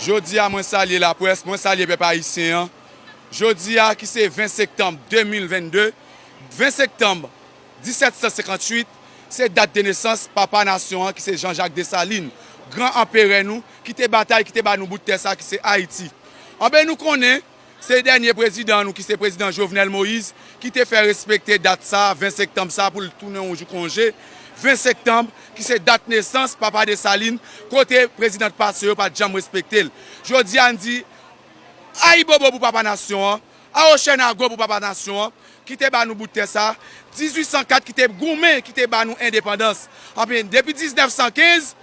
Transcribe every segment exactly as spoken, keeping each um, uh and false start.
Jodi a, mwen salye laprès, mwen salye pèp ayisyen an. Jodi a, ki se ven septanm de mil vennde, ven septanm disèt san senkantuit, se dat de nesans papa nasyon an, ki se Jean Jacques Dessalines, gran anperè nou, ki te batay, ki te ba nou bout tè sa, ki se Ayiti. Anben, nou konnen, se dènye prezidan nou, ki se prezidan Jovenel Moïse, ki te fè respekte dat sa, ven septanm sa, pou l tounen yon jou konje. Ven septanm, ki se dat nesans papa Desalin, kote prezidan k pase yo pa t janm respekte l. Jodi a, n di ayibobo pou papa nasyon an, awochènago pou papa nasyon an, ki te ba nou bout tè sa, dizuit san kat ki te goumen, ki te ba nou endepandans. Anben, depi diznèf san kenz,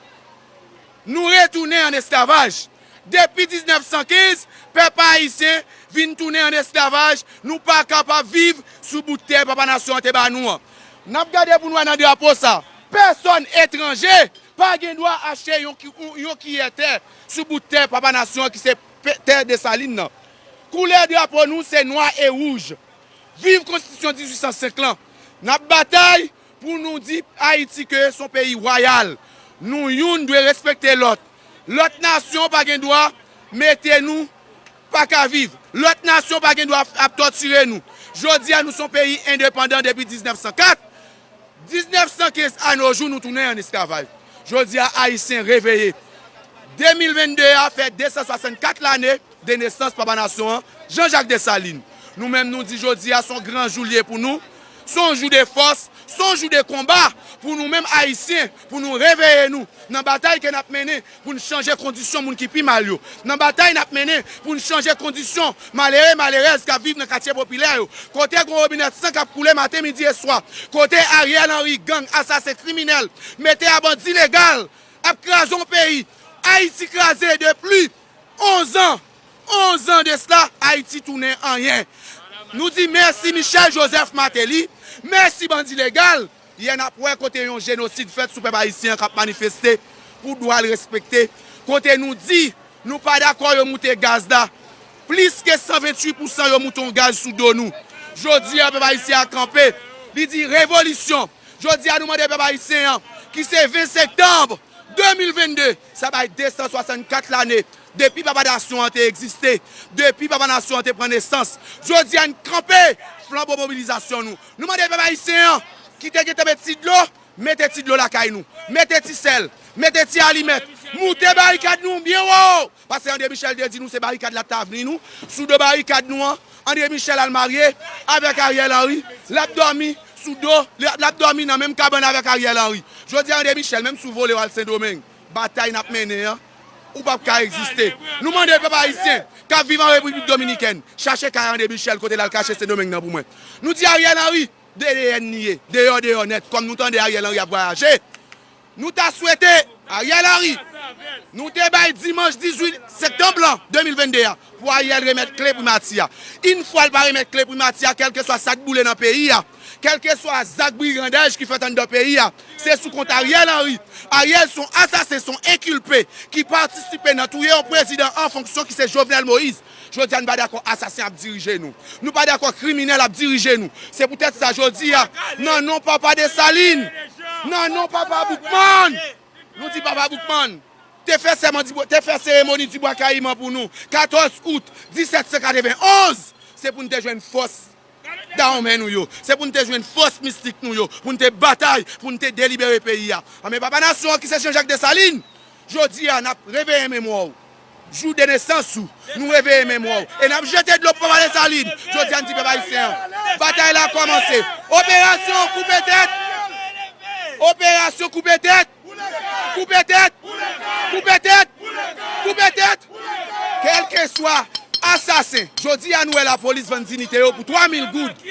nou retounen an esklavaj. Depi diznèf san kenz, pèp ayisyen vin tounen an esklavaj, nou pa kapab viv sou bout tè papa nasyon an te ba nou an. N ap gade pou n wè nan drapo sa, pèsòn etranje pa gen dwa achte yon ki-, yon, yon kiyè tè sou bout tè papa nasyon an ki se pe-, tè Desalin nan. Koulè drapo nou se nwa e wouj. Viv konstitisyon dizuit san senk lan. N ap batay pou nou di Ayiti ke se yon peyi wayal. Nou youn dwe respekte lòt. Lòt nasyon pa gen dwa mete nou pa ka viv. Lòt nasyon pa gen dwa ap tòtire nou. Jodi a, nou se yon peyi endepandan depi diznèf san kat. Diznèf san kenz a no jou, nou tounen an esklavaj. Jodi a, Ayisyen reveye. De mil vennde a fè de san swasannkat lane de nesans papa nasyon an, Jean Jacques Dessalines. Nou menm, nou di jodi a se yon gran jou l ye pou nou, se yon jou de fòs, se yon jou de konba pou nou menm Ayisyen, pou nou reveye nou nan batay ke n ap mennen pou n chanje kondisyon moun ki pi mal yo, nan batay n ap mennen pou n chanje kondisyon malere, malerèz k ap viv nan katye popilè yo, kote gon wobinè san k ap koule maten, midi e swa, kote Ariel Henry, gang, asasen, kriminèl, mete a bandi legal, ap kraze yon peyi. Ayiti kraze depi onz an. Onz an de sla, Ayiti tounen anyen. Nou di mèsi Michel Joseph Martelly, mèsi bandi legal. Yè n ap wè kote yon jenosid fèt sou pèp ayisyen an k ap manifeste pou dwa l respekte. Kote nou di nou pa dakò yo moute gaz la. Plis ke san venntuit pousan yo moute yon gaz sou do nou. Jodi a, pèp ayisyen an kanpe. Li di revolisyon. Jodi a, nou mande pèp ayisyen an, ki se ven septanm de mil vennde, sa bay de san swasannkat lane depi papa nasyon an te egziste, depi papa nasyon an te pran nesans. Jodi a, n kanpe flanbo mobilizasyon nou. Nou mande pèp ayisyen an, ki te gentan met ti dlo, mete ti dlo lakay nou, mete ti sèl, mete ti alimèt, moute barikad nou byen wo. Paske André Michel te di nou se barikad la t avni nou. Sou do barikad nou an, André Michel al marye avèk Ariel Henry. L ap dòmi sou do, l ap dòmi nan menm kabann avèk Ariel Henry. Jodi a, André Michel, menm si w vole w al Sendomeng, batay n ap mennen an, ou p ap ka egziste. Nou mande pèp ayisyen k ap viv an Repiblik Dominikèn, chache kay André Michel kote l al kache Sendomeng nan pou mwen. Nou di Ariel Henry, D D N li ye, deyò, deyò nèt, kòm nou tande Ariel Henry ap vwayaje. Nou ta swete Ariel Henry, nou te bay dimanch dizuit septanm lan de mil vennde a pou Ariel remèt kle primati a. Yon fwa l pa remèt kle primati a, kèlkeswa sa k boule nan peyi a, kèlkeswa zak brigandaj ki fèt anndan peyi a, se sou kont Ariel Henry. Ariel se yon asasen, se yon enkilpe ki patisipe nan touye yon prezidan an fonksyon ki se Jovenel Moïse. Jodi a, nou pa dakò asasen ap dirije nou. Nou pa dakò kriminèl ap dirije nou. Se poutèt sa, jodi a, nan non papa Desalin, nan non papa Boukman, nou di papa Boukman te fè sèman di bwa, te fè seremoni di bwa kayiman pou nou, katòz out disèt san katrevenonz, se pou n te jwenn fòs dawonmen nou yo, se pou n te jwenn fòs mistik nou yo, pou n te batay, pou n te delibere peyi a. Anben, papa nasyon an ki se Jean Jacques Dessalines, jodi a, n ap reveye memwa w. Jou de nesans ou, nou reveye memwa w. E n ap jete dlo pou papa Desalin. Jodi a, n di pèp ayisyen an, batay la kòmanse. Operasyon koupe tèt! Operasyon koupe tèt! Koupe tèt! Koupe tèt! Koupe tèt! Kèlkeswa asasen, jodi a, nou wè lapolis vann diyite yo pou twa mil goud.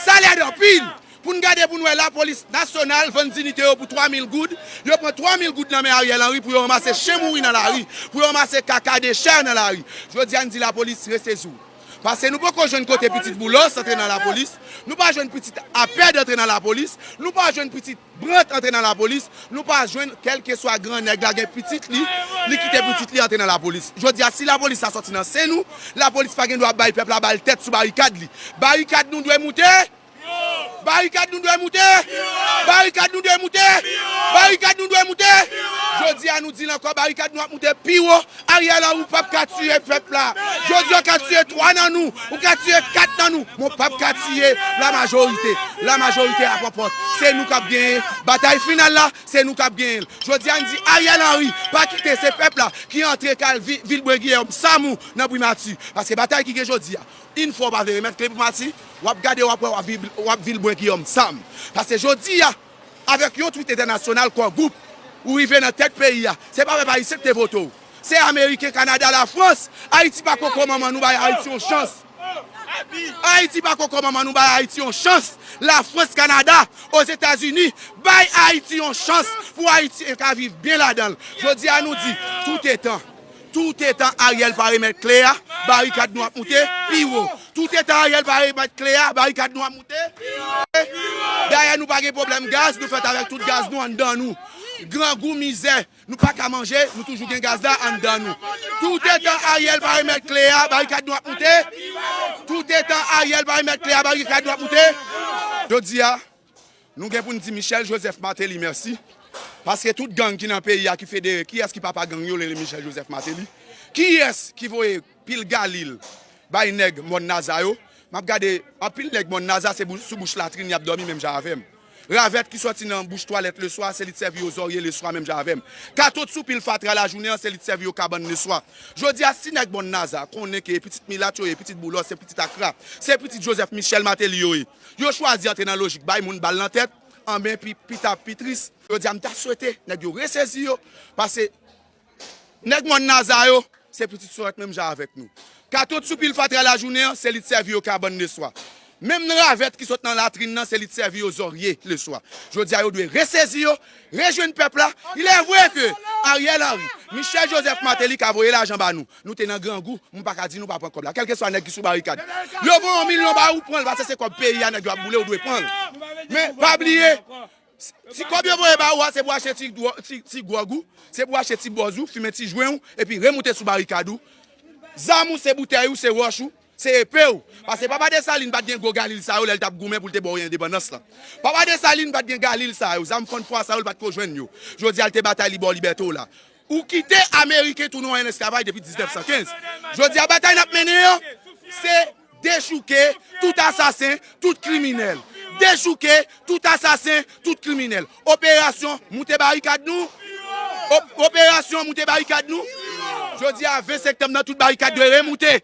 Sa lèd anpil! Pou n gade pou n wè lapolis nasyonal vann diyite yo pou twa mil goud, yo pran twa mil goud nan men Ariel Henry pou yo ranmase chen mouri nan lari, pou yo ranmase kaka dechè nan lari. Jodi a, n di lapolis resezi w. Paske nou poko jwenn kote pitit Boulos antre nan lapolis, nou pa jwenn pitit Apèd antre nan lapolis, nou pa jwenn pitit Brant antre nan lapolis, nou pa jwenn kèlkeswa gran nèg la gen pitit li, li kite pitit li antre nan lapolis. Jodi a, si lapolis la sòti nan sen nou, lapolis pa gen dwa bay pèp la bal tèt sou barikad li. Barikad nou dwe moute! Barikad nou dwe moute! Barikad nou dwe moute! Barikad nou dwe moute! Jodi a nou di l ankò, barikad nou ap moute pi wo. Ariel Henry p ap ka tiye pèp la. Jodi a w ka tiye twa nan nou, ou ka tiye kat nan nou, men w p ap ka tiye la majorite. La majorite ap anpòt. Se nou k ap genyen batay final la, se nou k ap genyen l. Jodi a n di Ariel Henry, pa kite se pèp la ki antre kal vi-, Vilbrun Guillaume Samou nan primati. Paske batay ki gen jodi a, yon fwa w pa vle remèt kle primati, w ap gade, w ap wè, w ap vi-, w ap Vilbrun Guillaume Sam. Paske jodi a, avèk yon tweet entènasyonal, Core Group, ou rive nan tèt peyi a. Se pa pèp ayisyen ki te vote w. Se Ameriken, Kanada, Lafrans. Ayiti pa koko manman nou bay Ayiti yon chans. Ayiti pa koko manman nou bay Ayiti yon chans. Lafrans, Kanada, Ozetazini, bay Ayiti yon chans pou Ayiti ka viv byen ladan l. Jodi a nou di, toutetan, toutetan Ariel pa remèt kle a, barikad nou ap moute pi wo. Toutetan Ariel pa remèt kle a, barikad nou ap moute pi wo. Dayè nou pa gen pwoblèm gaz, nou fèt avèk tout gaz nou anndan nou. Grangou, mizè, nou pa ka manje, nou toujou gen gaz la anndan nou. Toutetan Ariel pa remèt kle a, barikad nou ap moute. Toutetan Ariel pa remèt kle a, barikad nou ap moute. Jodi a, nou gen pou n di Michel Joseph Martelly mèsi. Paske tout gang ki nan peyi a ki federe, kiyès ki papa gang yo rele Michel Joseph Martelly? Kiyès ki voye pil galil bay nèg Mòn Naza yo? M ap gade anpil nèg Mòn Naza, se bou-, sou bouch latrin y ap dòmi menm jan avè m. Ravèt ki sòti nan bouch twalèt leswa, se li k sèvi yo zòrye leswa menm jan avè m. Katot sou pil fatra lajounen an, se li k sèvi yo kabann leswa. Jodi a, si nèg Mòn Naza konnen ke e pitit milat yo ye, pitit boulòs, se pitit akra, se pitit Joseph Michel Martelly yo ye, yo chwazi antre nan lojik bay moun bal nan tèt, anben pi, pi ta pi tris. Jodi a, m ta swete nèg yo resezi yo, paske nèg Mòn Naza yo, se pitit sorèt menm jan avèk nou. Katot sou pil fatra lajounen an, se li t sèvi yo kabann leswa. Menm ravèt ki sot nan latrin nan, se li t sèvi yo zòrye leswa. Jodi a, yo dwe resezi yo, rejwenn pèp la. Il est vrai que Ariel Henry, Michel Joseph Martelly ka voye lajan ba nou. Nou te nan grangou, m pa ka di nou pa pran kòb la. Kèlkeswa nèg ki sou barikad. Yo voye yon milyon ba ou, pran l, paske se kòb peyi a nèg yo ap boule, ou dwe pran l. Men, pa bliye, ti kòb yo voye ba ou a, se pou achte ti dwo-, ti, ti gwòg ou, se pou achte ti bòz ou, fimen ti jwen ou, epi remoute sou barikad ou. Zam ou, se boutèy ou, se wòch ou, se epe ou. Paske Papa Desalin pa t gen gwo galil sa yo lè l t ap goumen pou l te ba w endepandans lan. Papa Desalin pa t gen galil sa yo, zam fann fwa sa yo, l pa t ko jwenn yo. Jodi a, l te batay li ba w libète w la. Ou kite Ameriken tounen w an esklavaj depi diznèf san kenz. Jodi a, batay n ap mennen an, se dechouke tout asasen, tout kriminèl. Dechouke tout asasen, tout kriminèl. Operasyon moute barikad nou. Op-, operasyon moute barikad nou. Jodi a, ven septanm nan, tout barikad dwe remoute.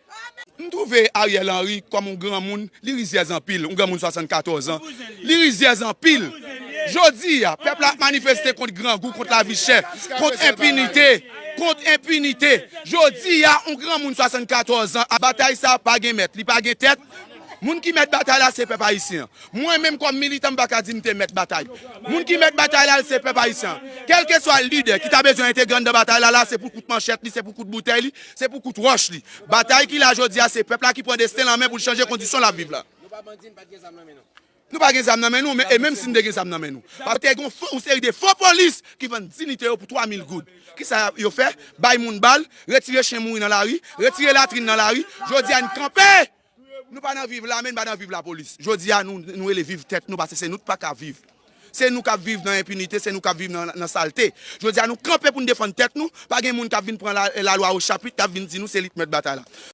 M twouve Ariel Henry kòm yon granmoun, li rizyèz anpil, yon granmoun swasannkatòz an. Li rizyèz anpil. Jodi a, pèp la ap manifeste kont grangou, kont lavi chè, kont enpinite, kont enpinite. Jodi a, yon granmoun swasannkatòz an, batay sa a pa gen mèt, li pa gen tèt. Moun ki mèt batay la, se pèp ayisyen an. Mwen menm kòm militan, m pa ka di m te mèt batay. Moun ki mèt batay la, se pèp ayisyen an. Kèlkeswa lidè ki ta bezwen entegre anndan batay la, la, se pou kout manchèt li, se pou kout boutèy li, se pou kout wòch li. Batay ki la jodi a, se pèp la ki pran desten l an men pou l chanje kondisyon l ap viv la. Nou pa bandi, n pa t gen zam nan men nou. Nou pa gen zam nan men nou, men, e menm si n te gen zam nan men nou. Paske te gen yon fo, yon seri de fo polis ki vann diyite yo pou twa mil goud. Kisa yo fè? Bay moun bal, retire chen mouri nan lari, retire latrin nan lari. Jodi a, n kanpe! Nou pa nan viv lame, n pa nan viv lapolis. Jodi a, nou, nou rele viv tèt nou, paske se nou k pa ka viv. Se nou k ap viv nan enpinite, se nou k ap viv nan, nan salte. Jodi a, nou kanpe pou n defann tèt nou. Pa gen moun k ap vin pran la, lalwa o chapit, k ap vin di nou se li k mèt batay la.